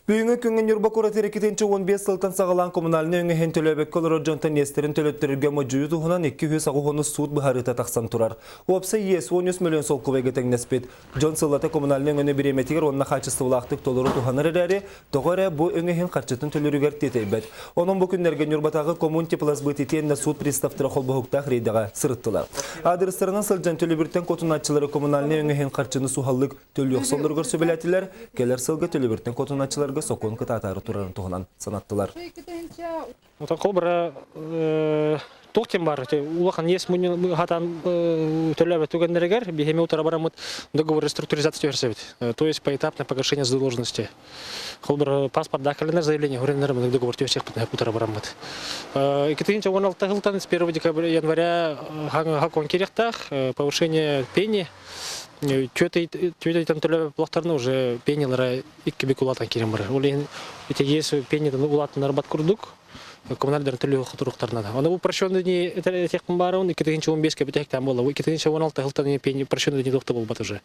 Бүгүҥҥү күҥҥэ Ньурба куорат иккитинчи 15 сылтан саҕалаан коммунальнай өҥө иһин төлөөбөккө олорор дьонтон иэстэрин төлөттөрөргө модьуйуу туһунан 280 суут быһаарыыта тахсан турар. Уопсай иэс 13 миллион солкуобайга тэҥнэспит. Дьон сыллата коммунальнай өҥөнү бириэмэтигэр уонна хаачыстыбалаахтык толору туһанар эрээри, тоҕо эрэ бу өҥө иһин харчытын төлүүрүгэр тиэтэйбэт. Онон бу күннэргэ Ньурбатааҕы Коммунтеплосбыт итиэннэ суут приставтара холбоһуктаах рейдэҕэ сырыттылар. Аадырыстарынан сылдьан төлөбүртэн куотунааччылары коммунальнай өҥө иһин харчыны суһаллык төлүөх соллоругар сүбэлээтилэр, кэлэр сылга төлөбүртэн куотунааччыларга сокуон кытаатаары турарын туһунан санаттылар. Холобура, туох диэн баар, улахан иэс хатан төлөөбөт түгэннэригэр биһиэми утара бараммыт договор реструктуризация түһэрсэбит. То есть поэтапное погашение задолженности. Холобура, паспорт кэлэнэр заявление хөреннер договор түһэрсиэхпит утара бараммыт. 2016 жылтан с 1 декабря января хакон кириэхтээх повышение пени. Түөт ыйтан төлөөбөт буоллахтарына, уже пенилара икки бүк улаатан киирэн барар. Ол иһин ити иэс пенитын улаатыннарбат курдук коммунальдарын төлүөх хотуруктарына. Оны упрощенный дни этехпин баарыбын 2015 бүтэһиктэн буолла. 2016 сылтан пени упрощенный дни туохта буолбат уже.